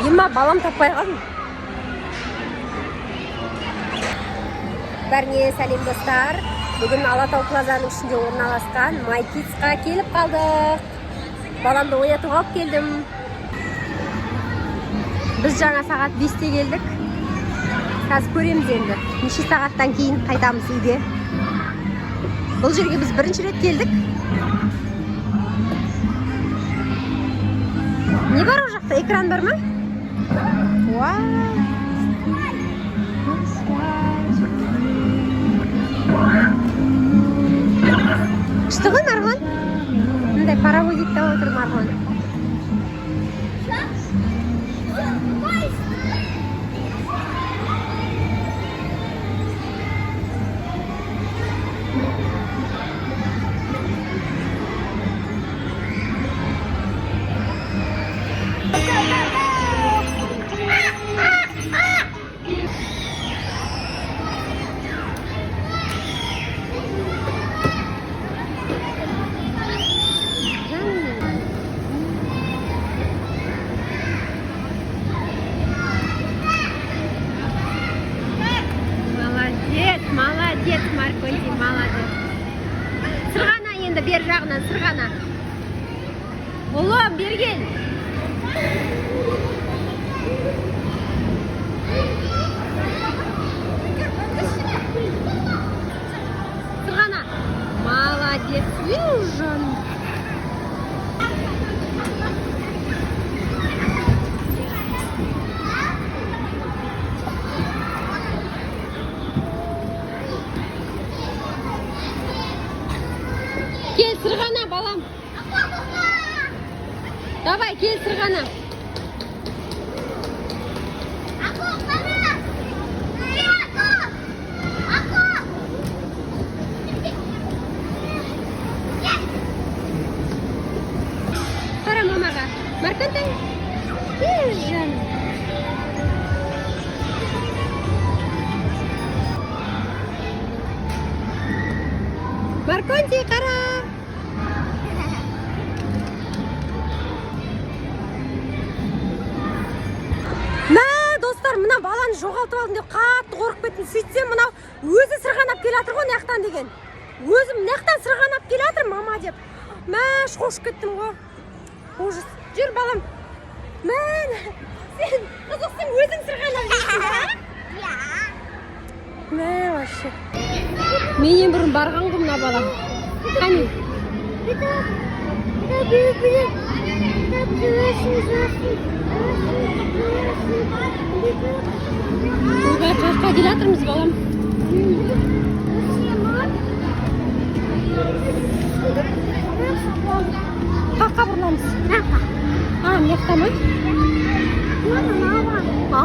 Ема, балам, таппай қалдым. Бәріне сәлем, достар! Бүгін Алатау Плазаның ішінде орналасқан MyKids-қа келіп қалдық. Баламды оятуға алып келдім. Біз жаңа сағат 5-те келдік. Қазір көреміз енді, неше сағаттан кейін қайтамыз үйге. Бұл жерге біз бірінші рет келдік. Не бар ол жақта? Экран бар ма? Вау! Күшті ғой, Марғұлан. Мындай паровозик та отыр, Марғұлан. Молодец, молодец, Марконти, молодец. Сырғана енді, бер жағынан сырғана. Ұлым, бері кел. Сырғана. Молодец. Жаным. Кел, сырғана, балам. Давай, кел, сырғана. Қара мамаға. Марконтай. Кел, жаным. Марконти, қара. Мә, достар, мына баланы жоғалтып алдым деп қатты қорқып кеттім. Сөйтсем, мынау өзі сырғанап келе жатыр ғой мына жақтан деген. Өзім мына жақтан сырғанап келе жатыр, мама деп. Мә, шошып кеттім ғой. Ужас. Жүр, балам. Мә, сен қызықсың, өзің сырғанап жүрсің, а? Мә, вообще. Менен бұрын барған ғой мына бала. Қане? Ойбай, қай жаққа келе жатырмыз, балам? Қаққа бұрыламыз? А, мына жақта ма? А,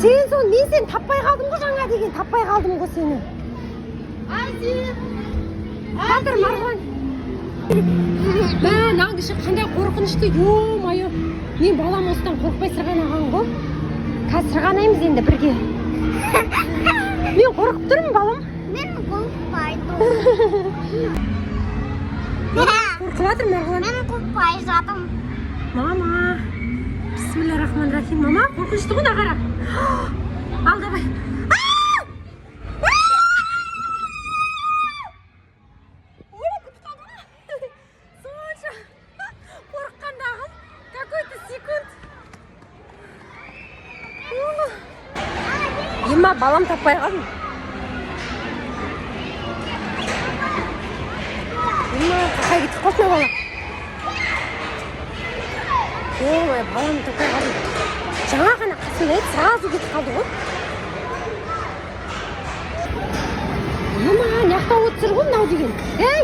сен соны, мен сені таппай қалдым ғой жаңа деген, таппай қалдым ғой сені. Батыр, Марғұлан. Мә, мынаның іші қандай қорқынышты, ё-моё. Мен балам осыдан қорықпай сырғанаған ғой. Қазір сырғанаймыз енді бірге. Мен қорқып тұрмын, балам. Мен қорықпайды. Қорқып жатыр Марғұлан. Мен қорықпай жатырмын. Мама. Бисмилля рахман рахим. Мама, қорқынышты ғой, мына қара. Ал, давай. Ой, кетіп қалды ғой. Сонша қорыққандағым какой-то секунд. Ема, балам, таппай қалдым. Ема, қай кетіп қалды мына бала? Ой, балам, таппай қалдым. Жаңа ғана қасымда еді, сразу кетіп қалды ғой. Мама, мына жақта отыр ғой мынау деген. Ей,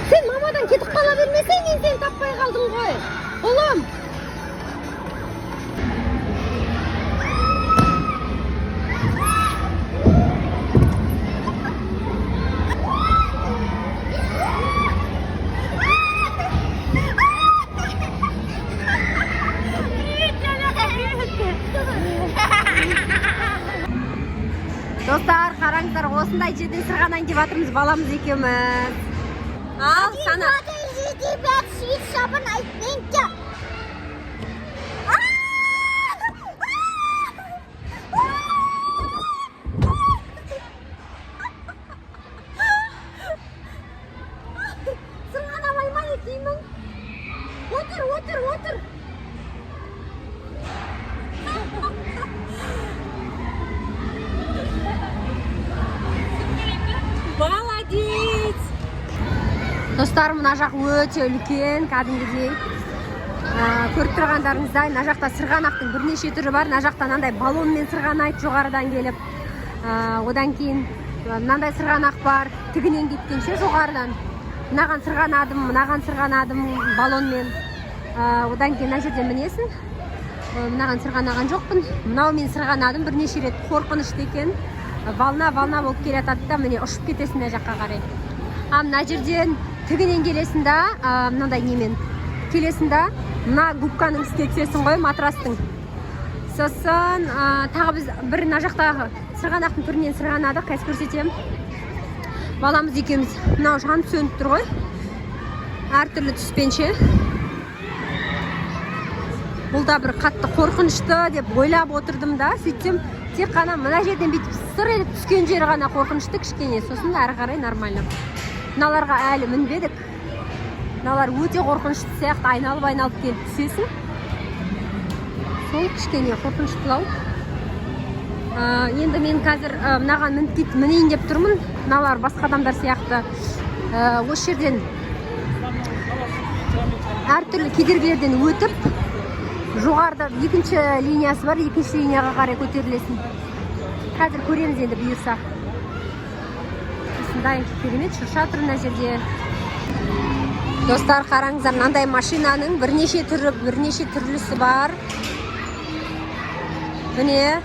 сен мамадан кетіп қала бермесең, мен сені таппай қалдым ғой. Ұлым. Достар, қараңыздар, осындай жерден сырғанайын деп жатырмыз баламыз екеуміз. Ал, сана. 2, 4, 5, 6, 7, 8, 9. Достар, мына жақ өте үлкен кәдімгідей. Көріп тұрғандарыңыздай, мына жақта сырғанақтың бірнеше түрі бар. Мына жақта мынандай баллонмен сырғанайды жоғарыдан келіп. Одан кейін мынандай сырғанақ бар, тігінен кеткенше жоғарыдан. Мынаған сырғанадым, мынаған сырғанадым баллонмен. Одан кейін мына жерден мінесің. Мынаған сырғанаған жоқпын, мынаумен сырғанадым бірнеше рет. Қорқынышты екен, волна волна болып келе жатады да, міне, ұшып кетесің мына жаққа қарай. А мына жерден тігінен келесің да, мынандай немен келесің да, мына губканың үстіне түсесің ғой, матрастың. Сосын тағы біз бір мына жақтағы сырғанақтың түрінен сырғанадық, қазір көрсетемін. Баламыз екеуміз. Мынау жанып сөніп тұр ғой әртүрлі түспен ше. Бұл да бір қатты қорқынышты деп ойлап отырдым да, сөйтсем, тек қана мына жерден бүйтіп сыр етіп түскен жері ғана қорқынышты кішкене, сосын әрі қарай нормально. Мыналарға әлі мінбедік, мыналар өте қорқынышты сияқты, айналып айналып келіп түсесің, сол кішкене қорқыныштылау. Енді мен қазір мынаған мініп мінейін деп тұрмын. Мыналар басқа адамдар сияқты. Осы жерден әртүрлі кедергілерден өтіп, жоғарыда екінші линиясы бар, екінші линияға қарай көтерілесің. Қазір көреміз енді, бұйырса. Осындай керемет шырша тұр мына жерде. Достар, қараңыздар, мынандай машинаның бірнеше түрі, бірнеше түрлісі бар, міне.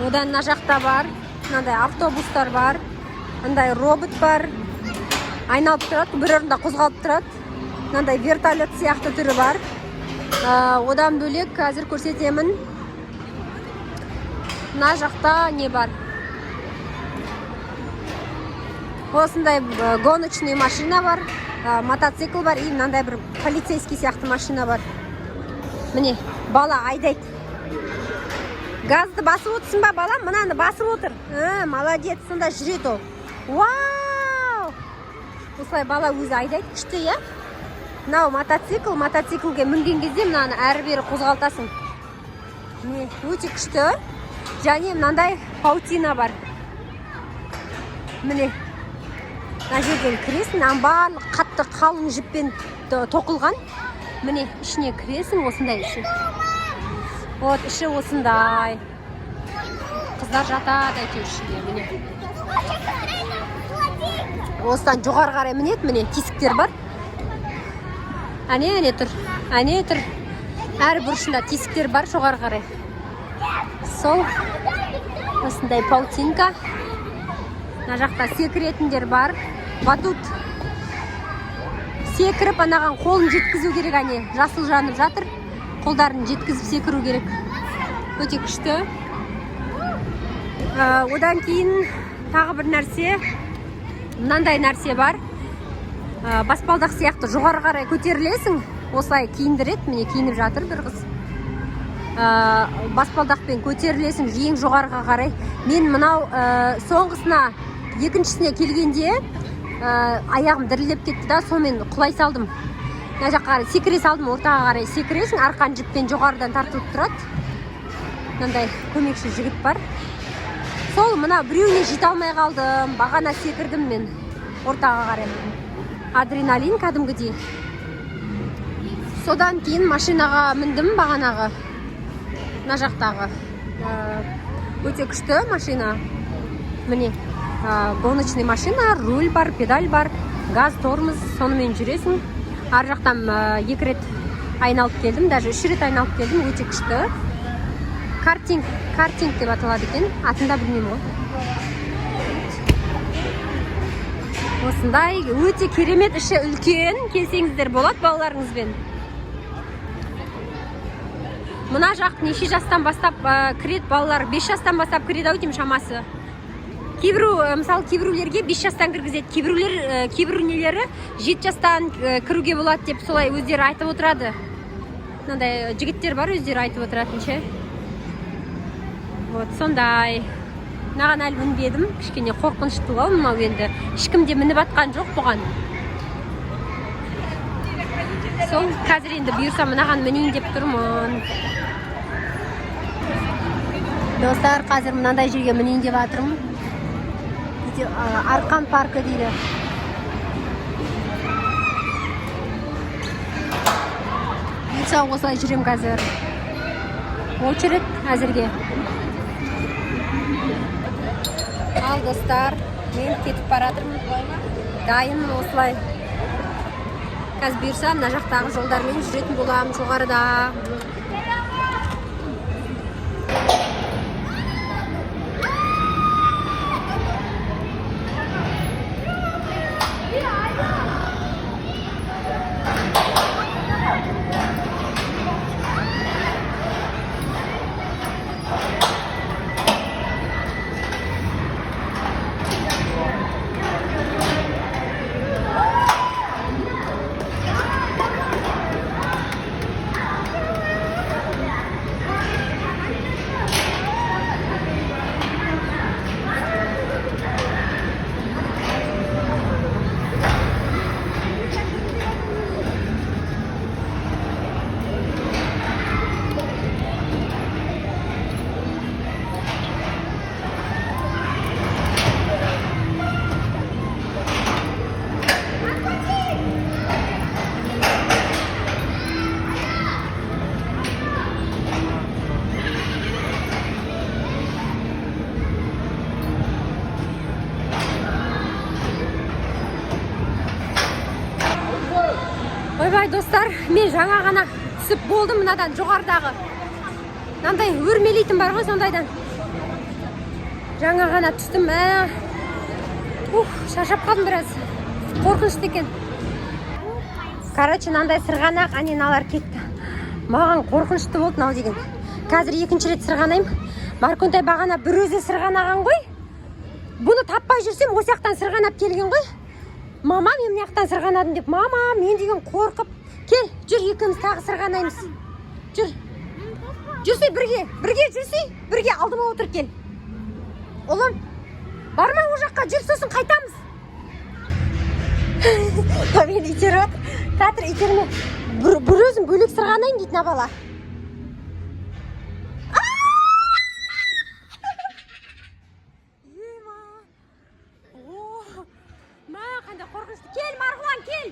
Одан мына жақта бар, мынандай автобустар бар, мындай робот бар, айналып тұрады, бір орында қозғалып тұрады. Мынандай вертолет сияқты түрі бар. Одан бөлек қазір көрсетемін, мына жақта не бар? Осындай гоночный машина бар, мотоцикл бар и мынандай бір полицейский сияқты машина бар. Міне, бала айдайды. Газды басып отырсың ба, балам? Мынаны басып отыр. Молодец, сонда жүреді ол. Вау, осылай бала өзі айдайды, күшті, иә? Мынау мотоцикл. Мотоциклге мінген кезде мынаны әрі бері қозғалтасың. Міне, өте күшті. Және мынандай паутина бар, міне, мына жерден кіресің. Мынаның барлығы қатты қалың жіппен тоқылған. Міне, ішіне кіресің, осындай іші. Вот, іші осындай. Қыздар жатады әйтеуір ішінде. Міне, осыдан жоғары қарай мінеді. Міне, тесіктер бар, әне, әне тұр, әне тұр. Әр бұрышында тесіктер бар жоғары қарай. Сол осындай паутинка. Мына жақта секіретіндер бар, батут. Секіріп, анаған қолын жеткізу керек. Әне, жасыл жанып жатыр, қолдарын жеткізіп секіру керек. Өте күшті. Одан кейін тағы бір нәрсе, мынандай нәрсе бар. Баспалдақ сияқты жоғары қарай көтерілесің. Осылай киіндіреді, міне, киініп жатыр бір қыз. Баспалдақпен көтерілесің ең жоғарыға қарай. Мен мынау соңғысына, екіншісіне келгенде аяғым дірілдеп кетті да, сонымен құлай салдым. Мына жаққа қарай секіре салдым, ортаға қарай секіресің, арқан жіппен жоғарыдан тартылып тұрады. Мынандай көмекші жігіт бар. Сол мына біреуіне жете алмай қалдым. Бағана секірдім мен ортаға қарай, адреналин кәдімгідей. Содан кейін машинаға міндім бағанағы, мына жақтағы. Өте күшті машина, міне, гоночный машина, руль бар, педаль бар, газ, тормоз, сонымен жүресің. Ар жақтан екі рет айналып келдім, даже үш рет айналып келдім. Өте күшті. Картинг, картинг деп аталады екен, атын да білмеймін ғой. Осындай өте керемет, іші үлкен, келсеңіздер болады балаларыңызбен. Мына жақ неше жастан бастап кіреді балалар? 5 жастан бастап кіреді ау деймін шамасы. Кейбіреу, мысалы, кейбіреулерге 5 жастан кіргізеді, кейбіреулер, кейбір нелері 7 жастан кіруге болады деп солай өздері айтып отырады. Мынандай жігіттер бар, өздері айтып отыратын ше. Вот сондай. Мынаған әлі мінбедім, кішкене қорқыныштылау мынау енді, ешкім де мініп жатқан жоқ бұған. Сол қазір енді бұйырса, мынаған мінейін деп тұрмын. Достар, қазір мынандай жерге мінейін деп жатырмын. Арқан паркі дейді. Бұйырса, осылай жүремін қазір. Очередь әзірге. Ал, достар, мен кетіп бара жатырмын. Дайынмын осылай. Қазір, бұйырса, мына жақтағы жолдармен жүретін боламын жоғарыда. Ойбай, достар, мен жаңа ғана түсіп болдым мынадан, жоғарыдағы. Мынандай өрмелейтін бар ғой, сондайдан. Жаңа ғана түстім, мә. Ух, шаршап қалдым біраз. Қорқынышты екен. Короче, мынандай сырғанақ, әне мыналар кетті. Маған қорқынышты болды мынау деген. Қазір екінші рет сырғанаймын. Марконтай бағана бір өзі сырғанаған ғой. Бұны таппай жүрсем, осы жақтан сырғанап келген ғой. Мама, мен мына жақтан сырғанадым деп. Мама, мен деген қорқып. Кел, жүр, екеуміз тағы сырғанаймыз. Жүр. Жүрсей бірге, бірге жүрсей, бірге алдыма отыр, кел. Ұлым, барма ол жаққа, жүр, сосын қайтамыз. Мені итеріп жатыр. Театр итерме. Бір өзім бөлек сырғанайын дейді мына бала. Ема. О, мә, қандай қорқынышты. Кел, Марғұлан, кел.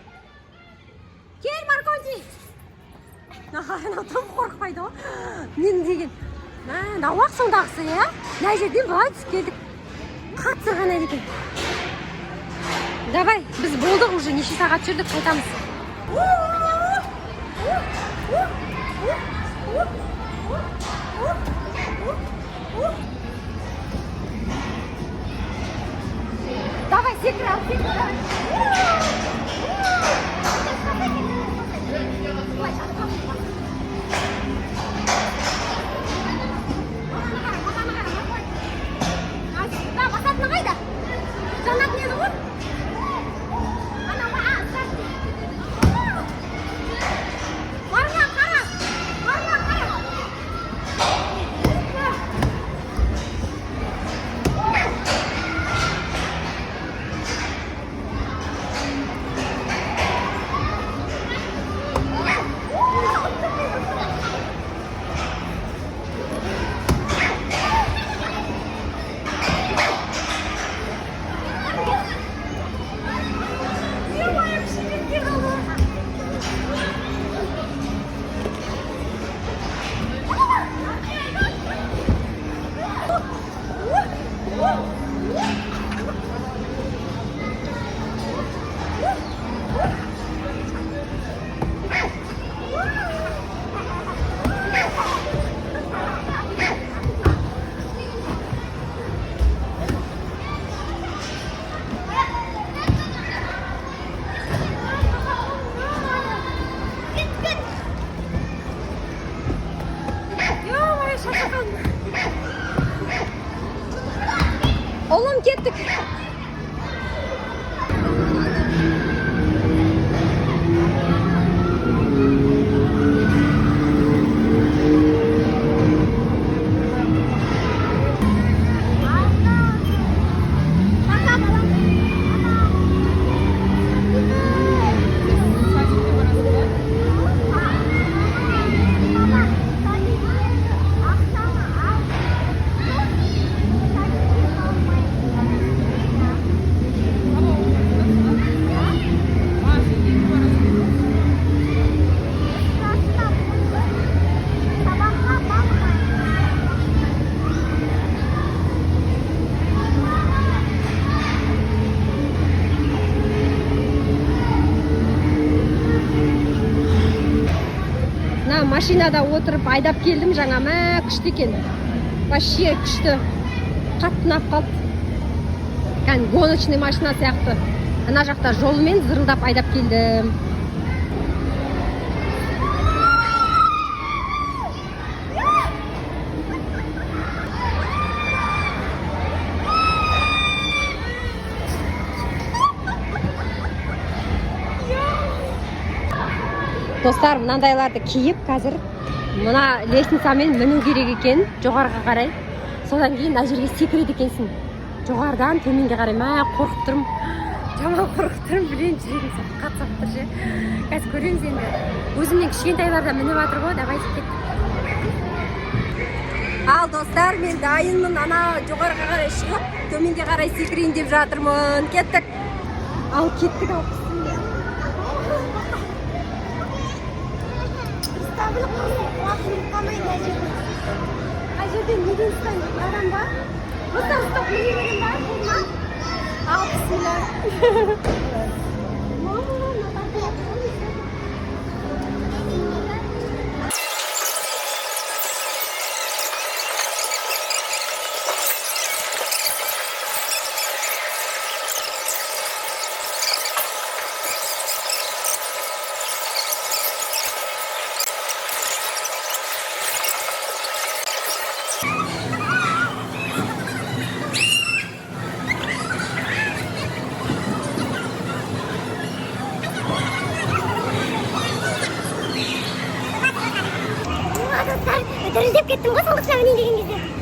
Кел, Марконти. Мынау тым қорықпайды ғой. Мен деген, мә, мынау ақ сондағысы, иә? Мына жерден былай түсіп келдік. Қатты сырғанайды екен. Давай, біз болдық уже, неше сағат жүрдік, қайтамыз. Давай, секір, ал, секір, давай. Былай жатқан. Маманы қара, маманы қара, Марқұлан. Да, басатыны қайда? Жанатын еді ғой. Анау, а, старт. Марғұлан, қара. Марғұлан, қара. Ё-моё, кішкене қалды. Ё-моё, шаршап қалдым. Ұлым, кеттік. Пока, балам. Садикке барасың ба? Мама, садикке ақшаны ал. Садикке бармаймын. Машинада отырып айдап келдім жаңа. Мә, күшті екен, вообще күшті, қатты ұнап қалды. Кәдімгі гоночный машина сияқты. Ана жақта жолмен зырылдап айдап келдім. Достар, мынандайларды киіп, қазір мына лестницамен міну керек екен жоғарыға қарай. Содан кейін мына жерге секіреді екенсің жоғарыдан төменге қарай. Мә, қорқып тұрмын, жаман қорқып тұрмын. Білемін, жүрегім қатты соғып тұр ше. Қазір көреміз енді. Өзімнен кішкентайлар да мініп жатыр ғой. Давайте, кеттік. Ал, достар, мен дайынмын. Ана жоғарыға қарай шығып, төменге қарай секірейін деп жатырмын. Кеттік, ал, кеттік, ал. Қандай мына жерде? Қай жерден, неден ұстаймын? Мынадан ба? Достар, ұстап міне беремін ба қолымнан? Ал, бісміллә. Мама, мына. Достар, дірілдеп кеттім ғой соңғысына мінейін деген кезде.